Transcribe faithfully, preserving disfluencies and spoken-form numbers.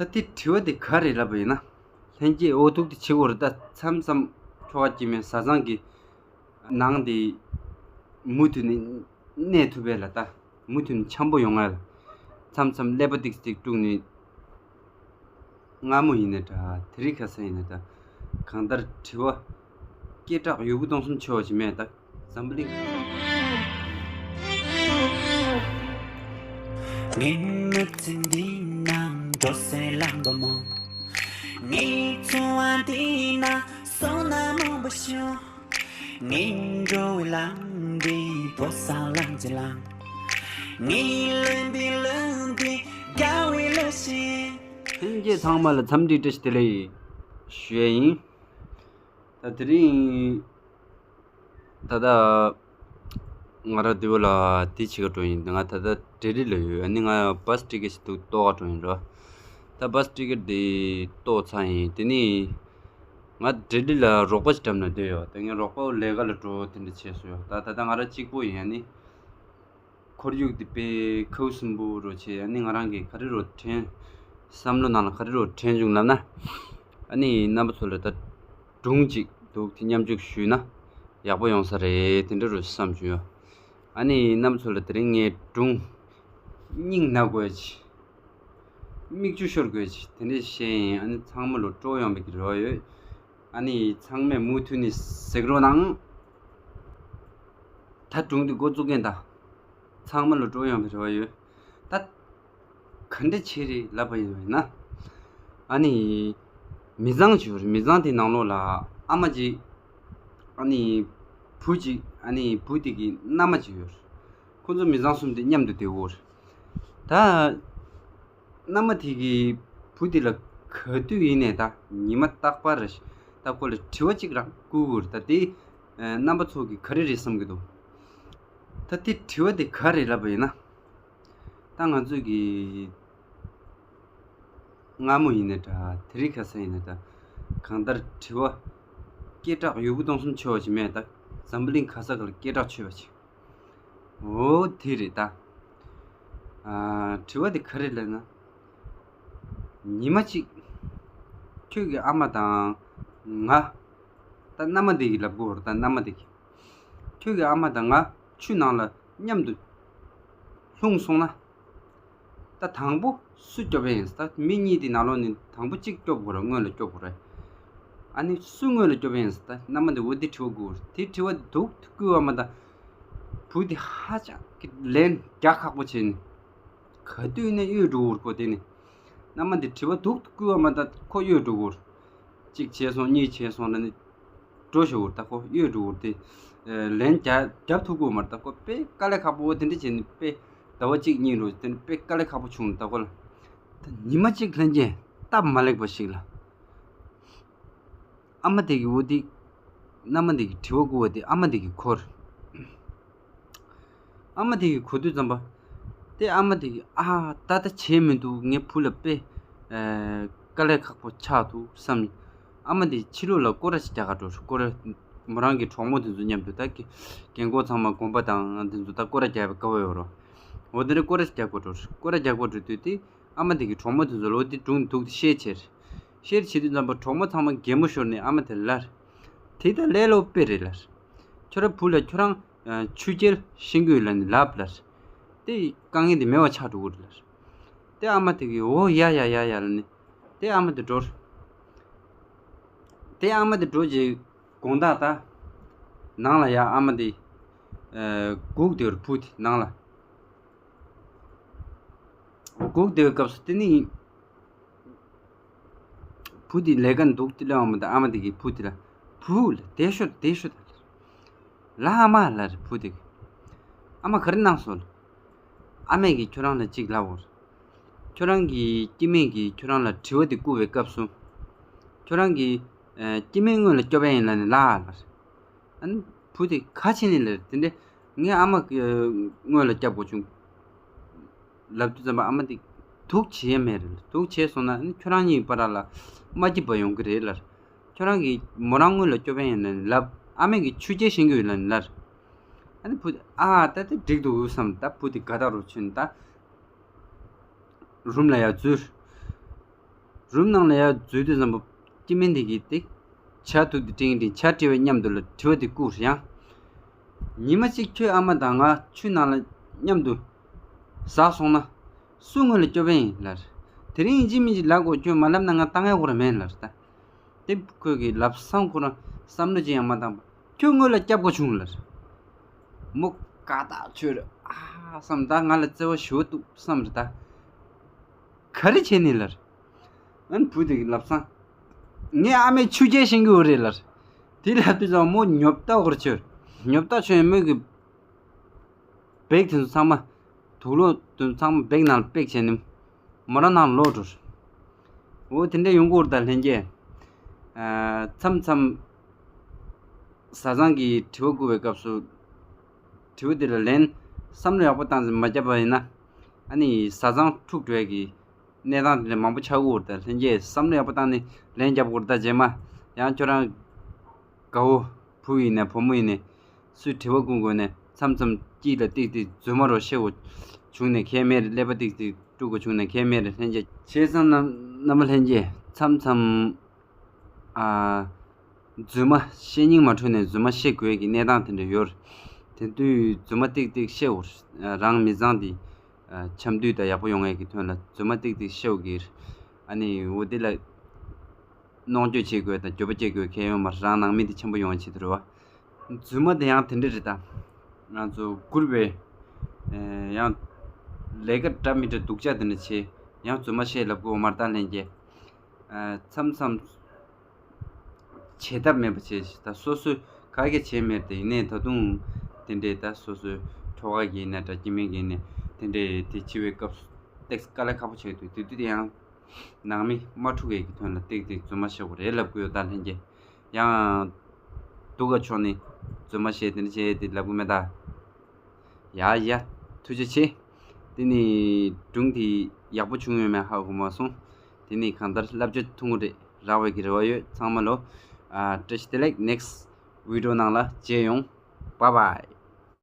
ད་དེ་དྲི་བ་དེ་ག་རེད་ལབ་པ་ཡིན་ན། ལྷན་རྒྱས་འོ་ཐུག་དེ་བྱེད་དགོས་རེད། ད་མཚམས་མཚམས་ཁྱོ་ག་སྐྱེ་དམན་བཟའ་ཚང་གི་ནང་དེ་མུ་མཐུད་ནས་གནས་ཐུབ་པས་ལ། ད་མུ་མཐུད་ནས་འཆམ་པོ་ཡོང་ང་ལ། མཚམས་མཚམས་ཀླད་པ་ཏིག་ཏིག་དཀྲུགས་ནས། སྔ་མོ་ཡིན་ནའི་འདྲ། དེ་རིང་ཁ་སང་ཡིན་ནའི་འདྲ། གང་ལྟར་དྲི་བ་སྐད་གྲགས་ཡོད་རྒུ་སྟོང་གསུམ་ཆེ་བ་ཞིག་མེད། ད་འཛམ་བུ་གླིང་ག་ས། ངའི་མི་ཚེ་འདི་ན་འགྲོ་སའི་ལམ་པ་མོ། ངའི་འཚོ་བ་འདི་ན་བསོད་ནམས་མང་པོ་ཤོག། ངའི་འགྲོ་བའི་ལམ་འདི་བོད་ས་ལམ་གྱི་ལམ། ངའི་ལུས་འདི་ལུས་འདི་དགའ་བའི་ལུས་ཤིག། ལྷན་རྒྱས་ཚང་མ་ལ་འཚམས་འདྲི་བཀྲ་ཤིས་བདེ་ལེགས་ཞུ་ཡས་ཡིན། ད་དེ་རིང་ད་ལྟ་ང་རང་འདི་བ་ལ་དེ་བྱེད་ག་འགྲོ་ཡིན། ང་ད་ལྟ་ལྡི་ལི་ལ་ཡོད། ཨ་ནི་ང་བྷ་སི་ཊི་ཀེ་ཊི་ཞིག་འདུག་གཏོང་ག་འགྲོ་ཡིན་རོ། ད་བྷ་སི་ཊི་ཀེ་ཊི་འདི་གཏོང་ཚར་ཡིན། དེ་ནི་ང་ལྡི་ལི་ལ་རོགས་པ་ཞིག་འགྲམ་ན་བསྡད་ཡོད། ད་ངའི་རོགས་པ་ལས་ཀ་ལ་འགྲོ་དེ་འདྲ་བྱས་སོང་ཡོད། ད་ད་ལྟ་ང་རང་གཅིག་པོ་ཡིན། ཨ་ནི་ཁོར་ཡུག་འདི་དཔེ་ཁའུ་སིམ་པོ་རུ་བྱས། ཨ་ནི་ང་རང་གིས་ག་རེ་རུ་དྲན། བསམ་བློ་ནང་ལ་ག་རེ་རུ་དྲན་བྱུང་ལབ་ན། ཨ་ནི་རྣམ་པ་ཚོ་ལ་ད་སྒྲུང་གཅིག་འདུག་དེ་མཉམ་སྤྱོད་ཞུས་ན་ཡག་པོ་ཡོང་ས་རེད། དེ་འདྲ་རུ་བསམ་བྱུང་ཡོད། ཨ་ནི་རྣམ་པ་ཚོ་ལ་དེ་རིང་ངའི་སྒྲུང་སྙིང་ན་དགོས་ཅིག་མིག་ཆུ་ཤོར་དགོས་ཅིག་དེ་འདྲ་བཤད་ཡིན། ཨ་ནི་ཚང་མ་ལ་སྤྲོ་ཡོང་བའི་གི་རེ་བ་ཡོད། ཨ་ནི་ཚང་མས་མུ་མཐུད་ནས་གཟིགས་རོགས་གནང་། ད་སྒྲུང་འདི་འགོ་བཙུགས་མཁན་ད། ཚང་མ་ལ་སྤྲོ་ཡོང་བའི་རེ་བ་ཡོད། ད་ག་འདྲ་བྱེད་རེད་ལབ་པ་ཡིན་ན། ཨ་ནི་མི་ཚང་ཅིག་ཡོད་རེད། མི་ཚང་དེའི་ནང་ལོགས་ལ་ཨ་མ་ཅིག་ཨ་ནི་བུ་ཅིག་ཨ་ནི་བུ་དེ་གི་མནའ་མ་ཅིག་ཡོད་རེད། ཁོ་ཚོ་མི་ཚང་གསུམ་དེ་མཉམ་དུ་བསྡད་ཡོད་རེད། ད་མནའ་མ་དེ་གིས་བུ་དེ་ལ་ག་དུས་ཡིན་ནའི་ད་ཉི་མ་རྟག་པར་རེ་ཞིག་ད་ཁོ་ལ་དྲི་བ་གཅིག་རང་བསྐུར་གྱི་ཡོད་རེད། ད་དེ་ཨ་རྣམ་པ་ཚོ་གིས་ག་རེ་རེད་བསམ་གྱི་འདུག་ད་དེ་དྲི་བ་དེ་ག་རེད་ལབ་པ་ཡིན་ན། ད་ང་ཚོས་ཀྱི་སྔ་མོ་ཡིན་ནའི་འདྲ། དེ་རིང་ཁ་སང་ཡིན་ནའི་འདྲ། གང་ལྟར་དྲི་བ་སྐད་གྲགས་ཡོད་རྒུ་སྟོང་གསུམ་ཆེ་བ་ཞིག་མེད། ད་འཛམ་བུ་གླིང་ག་ས་ག་ལ་སྐད་གྲགས་ཆོད་པ་ཞིག་འོ་དེ་རེད་ད། ཨ། དྲི་བ་དེ་ག་རེ་ལབ་ན། ཉི་མ་གཅིག་ཁྱོད་ཀྱི་ཨ་མ་དང་ང་། ད་མནའ་མ་དེ་གིས་ལབ་དགོས་རེད། ད་མནའ་མ་དེ་གིས། ཁྱོད་ཀྱི་ཨ་མ་དང་ང་ཆུ་ནང་ལ་མཉམ་དུ་ལྷུང་སོང་ན། ད་དང་པོ་སུ་སྐྱོབ་ཡ་ཡིན་ཟེར། ད་མི་གཉིས་དེ་ནང་ལོགས་ནས་དང་པོ་གཅིག་སྐྱོབ་དགོས་རེད། སྔོན་ལ་སྐྱོབ་དགོས་རེད། ཨ་ནི་སུ་སྔོན་ལ་སྐྱོབ་ཡ་ཡིན་ཟེར། ད་མནའ་མ་དེ་འོ་དེ་དྲི་བ་བསྐུར། དེ་དྲི་བ་སྡུག་ཏུ་བསྐུར་བ་མ་ད། བུ་དེ་ཧ་ཅང་གི་ལན་རྒྱག་ཁག་པོ་བྱས་ནས། ག་དུས་ནས་གཡོལ་འགྲོ་གི་ཡོད་རེད་ཁོ། དེ་ནི་མནའ་མ་དེ་དྲི་བ་སྡུག་ཏུ་བསྐུར་བ་མ་ད་ཁོ་གཡོལ་འགྲོ་གི་ཡོད་རེད། གཅིག་བྱས་སོང་གཉིས་བྱས་སོང་ལ་ནི་འགྲོ་ཤོག་ད་ཁོ་གཡོལ་འགྲོ་གི་ཡོད་རེད། དེ་ལན་རྒྱག་རྒྱབ་ཐུབ་ཀྱི་ཡོད་མ་རེད། ད་ཁོ་དཔེ་དཀའ་ལས་ཁག་པོ་དེ་འདྲ་བྱས་ནས་དཔེ་ཟླ་བ་གཅིག་གཉིས་རུ་དེ་ནི་དཔེ་དཀའ་ལས་ཁག་པོ་བྱུང་ད་ཁོ་ལ། ད་ཉི་མ་གཅིག་ལྷན་རྒྱས་སྟབས་མ་ལེགས་པ་ཞིག་ལ། ཨ་མ་དེ་གི་འོ་དེ། མནའ་མ་དེ་གི་དྲི་བ་བསྐུར་བ་དེ་ཨ་མ་དེ་གི་གོ། ཨ་མ་དེ་གི་གོ་དུས་ཙམ་པ། དེ་ཨ་མ་དེ་གི་ཨ་ད་ལྟ་བྱས་མི་འདུག་ངའི་བུ་ལ་དཔེ། ཨ། དཀའ་ལས་ཁག་པོ་ཆགས་འདུག་བསམ། ཨ་མ་དེ་ཕྱི་ལོགས་ལ་སྐོར་ར་ཞིག་རྒྱག་ག་འགྲོ། སྐོར་ར། མོ་རང་གི་གྲོགས་མོ་དེ་ཚོ་མཉམ་དུ་ད་གི། རྒན་གོག་ཚང་མ་དགོན་པ་དང་དེ་ཚོ་ད་སྐོར་ར་རྒྱག་པའི་སྐབས་ཡོད་རོ། འོ་དེ་འདྲ་སྐོར་ར་ཞིག་རྒྱག་ག་འགྲོ། སྐོར་ར་རྒྱག་པར་འགྲོ་དུས་དེ། ཨ་མ་དེ་གི་གྲོགས་མོ་དེ་ཚོ་ལོ་དེ་སྒྲུང་འདུག་དེ་བཤད་ཕྱིར། བཤད་བྱེད་དུས་ཙམ་པ་གྲོགས་མོ་ཚང་མ་གད་མོ་ཤོར་ནས་ཨ་མ་དེ་ལར། དེ་ད་ལས་སླ་པོ་དཔེ་རེད་ལར། ཁྱོད་ར་བུ་ལ་ཁྱོད་རང་ཆུ་རྐྱལ་ཤེས་ཀྱི་ཡོད་ལ་ནི་ལབ་ལར། དེ་དཀའ་ངལ་དེ་མེད་པ་ཆགས་འགྲོ་གི་རེད་ལར། དེ་ཨ་མ་དེ་གི་འོ་ཡ་ཡ་ཡ་ཡ་ལ་ནི། དེ་ཨ་མ་དེ་འགྲོ། དེ་ཨ་མ་དེ་འགྲོ་རྗེས་དགོང་དག་ད། ནང་ལ་ཡ་ཨ་མ་དེ། ཨ། སྒུག་བསྡད་ཡོད་རེད་བུ་དེ་ནང་ལ། སྒུག་བསྡད་པའི་སྐབས་སུ་དེ་ནི། བུ་དེ་ལས་ཀ་འདུག་དེ་ལས་འོང་མ་ད་ཨ་མ་དེ་གིས་བུ་དེ་ལ། བུ་ལ་བསྡད་ཤོག་བསྡད་ཤོག་ད། ལ་ཨ་མ་ལ་རེད་བུ་དེ་གིས། ཨ་མ་ག་རེ་གནང་སོང་ལ། ཨ་མས་ཀྱིས་ཁྱོད་རང་ལ་གཅིག་ལབ་འོར། ཁྱོད་རང་གི་སྐྱེ་དམན་གྱིས་ཁྱོད་རང་ལ་དྲི་བ་དེ་བསྐུར་བའི་སྐབས་སུ། ཁྱོད་རང་གིས། ཨ། སྐྱེ་དམན་སྔོན་ལ་སྐྱོབ་ཡ་ཡིན་ལབ་ནས་ལ་ལ་རེད། ཨ་ནི་བུ་དེ་ཁ་ཕྱེ་ནས་ལབ་དེ་འདྲ། ངའི་ཨ་མ་གི་སྔོན་ལ་སྐྱབས་དགོས་བྱུང་། ལབ་དུས་ཙམ་པ་ཨ་མ་དེ་དུག་བྱེད་ཡ་མེད་རེད། དུག་བྱས་སོང་ན་ཨ་ནི་ཁྱོད་རང་གཉིས་བར་ལ་མ་སྐྱིད་པ་ཡོང་གི་རེད་ལར། ཁྱོད་རང་གིས་མོ་རང་སྔོན་ལ་སྐྱོབ་ཡ་ཡིན་ལབ་ཨ་མས་ཀྱིས་ཆུ་རྐྱལ་ཤེས་ཀྱི་ཡོད་ལབ་ནས་ལར། ཨ་ནི་བུ་དེ་ཨ་ད་དེ་འགྲིག་འདུག་བསམ་ད་བུ་དེ་དགའ་ཐག་རུ་ཕྱིན་ད། རུམ་ལ་ཡར་འཛུལ། རུམ་ནང་ལ་ཡར་འཛུལ་དུས་ཙམ་པ་སྐྱེ་དམན་དེ་གིས་དེ་ཇ་ཐུག་དེ་སྤྲིང་སྤྲིང་ཇ་བྲིས་པའི་མཉམ་དུ་ལ་དྲི་བ་དེ་བསྐུར་ཡང་། ཉི་མ་གཅིག་ཁྱོད་ཨ་མ་དང་ང་ཆུ་ནང་ལ་མཉམ་དུ་ཟག་སོང་ན་སུ་སྔོན་ལ་སྐྱོབ་ཡིན་ལར། དེ་རིང་ཡིན་གཅིག་མིན་གཅིག་ལབ་དགོས། ཁྱོད་མ་ལབ་ན་ང་བཏང་ཡག་ཁོ་ར་མེད་ལར་ད། དེ་ཁོས་ཀྱི་ལབ་སང་ཁོ་རང་བསམ་བློ་ཅི་ཡང་མ་བཏང་པ། ཁྱོད་སྔོན་ལ་སྐྱབས་དགོས་བྱུང་ལར། མོ་ཀ་དག་ཆོས་རེད་ཨ་བསམ། ད་ང་ལ་བརྩེ་བ་ཞུ་འདུག་བསམ་རེད་ད། ག་རེ་བྱས་ནས་ལར། ཨན་བུ་དེ་གི་ལབ་སང་། ངའི་ཨ་མའི་ཆུ་རྐྱལ་ཤེས་ཀྱི་ཡོད་རེད་ལར། དེ་ལབ་དུས་ཙང་མོ་ཉོབ་ཏག་བར་ཆོས། ཉོབ་ཏག་ཆོས་མོས་ཀྱི་བེག་དེ་ཚོ་ཚང་མ། དུག་ལོག་དེ་ཚོ་ཚང་མ་བེག་ནང་ལ་པེག་བྱས་ནས། མོ་རང་ནང་ལོག་འགྲོ། འོ་དེ་འདྲ་ཡོང་གི་ཡོད་རེད་ད་ལྷན་རྒྱས། ཨ་མཚམས་མཚམས་བཟའ་ཚང་གིས་དྲི་བ་བསྐུར་བའི་སྐབས་སུ། དྲི་བ་དེ་ལ་ལན་བསམ་བློ་ཡག་པོ་བཏང་ཙམ་མ་བརྒྱབ་པ་ཡིན་ན། ཨ་ནི་བཟའ་ཚང་འཁྲུག་འགྲོ་ཡ་གི་གནས་སྟངས་དེ་འདྲ་མང་པོ་ཆགས་ཀྱི་ཡོད་རེད་ད་ལྷན་རྒྱས། བསམ་བློ་ཡག་པོ་བཏང་ནས་ལན་རྒྱབ་དགོས་རེད་ད། རྗེས་མ་ཡང་ཁྱོད་རང་དགའ་བོ་བུ་ཡིན་ནས་བུ་མོ་ཡིན་ནས་སུས་དྲི་བ་བསྐུར་དགོས་ནས་མཚམས་མཚམས་དཀྱིལ་ལ་ཏིག་ཏིག་རྫུན་མ་རོ་བཤད་དགོས་བྱུང་ནས་ཁྱད་མེད་རེད། ཀླད་པ་ཏིག་ཏིག་དཀྲུག་དགོས་བྱུང་ནས་ཁྱད་མེད་རེད་ལྷན་རྒྱས། བྱས་ཙང་རྣམ་རྣམ་པ་ལྷན་རྒྱས་མཚམས་མཚམས། ཨ། རྫུན་མ་བཤད་སྙིང་མ་འཁྲུགས་ནས་རྫུན་མ་བཤད་དགོས་ཀྱི་གནས་སྟངས་དེ་འདྲ་ཡོད་རེད། དེ་དུས་རྫུན་མ་ཏིག་ཏིག་བཤད་འོ། རང་མི་ཚང་དེ། ཨ། འཆམ་མཐུན་དང་ཡག་པོ་ཡོང་ཡས་ཀྱི་དོན་ལ་རྫུན་མ་ཏིག་ཏིག་བཤད་འོ་གི་རེད། ཨ་ནི་འོ་དེ་ལ་གནོང་འགྱོད་བྱེད་དགོས་དང་འགྱོད་པ་སྐྱེ་དགོས་ཁེལ་ཡོད་མ་རེད། རང་ནང་མི་དེ་ཆེན་པོ་ཡོང་ཡས་ཆེད་དུ་རེད་བ། རྫུན་མ་དེ་ཡང་དེ་འདྲ་རེད་ད། ང་ཚོ་བསྐུར་བའི། ཨེ། ཡང་ལས་ཀ་འདྲ་མི་འདྲ་སྡུག་ཅག་དེ་འདྲ་བྱེད། ཡང་རྫུན་མ་བཤད་ལབ་དགོས་མ་རེད་ད་ལྷན་རྒྱས། ཨ། མཚམས་མཚམས་བྱེད་ཐབས་མེད་པ་བྱས་ཤིག་ད་སོ་སོས་ག་གེ་བྱས་མེད་དེ་ཡིན་ནའི་ད་དུང་དེ་འདྲའི་ད་སོ་སོའི་ཁྲོ་བ་གི་ཡིན་ན་འདྲ་སྐྱེ་དམན་གི་ཡིན་ནའི་དེ་འདྲའི་དེ་འཆི་བའི་སྐབས་སུ་ཏེགས་དཀའ་ལས་ཁག་པོ་ཆགས་འདུག་དེ་དུས་དེ་ཡང་ནང་མི་མ་འཁྲུག་ཡས་ཀྱི་དོན་ལ་ཏེག་ཏེག་རྫུན་མ་བཤད་དགོས་རེད་ལབ་དགོས་ཡོད་ད་ལྷན་རྒྱས། ཡང་སྡུག་ག་ཕྱོགས་ནས་རྫུན་མ་བཤད་དེ་འདྲ་བྱས་དེ་ལབ་དགོས་མེད་ད། ཡ་ཡ། ཐུགས་རྗེ་ཆེ། དེ་ནི་སྒྲུང་དེ་ཡག་པོ་བྱུང་ཡོད་མེད་ཧ་གོ་མ་སོང་། དེ་ནི་གང་ལྟར་བསླབ་བྱ་ཐུང་ངུ་རེད་རག་པའི་གི་རེ་བ་ཡོད་ཚང་མ་ལོ། ཨ། བཀྲ་ཤིས་བདེ་ལེགས། ནེགསི་ཝི་ཌི་ཡོ་ནང་ལ་མཇལ་ཡོང་། བཱའི་བཱའི།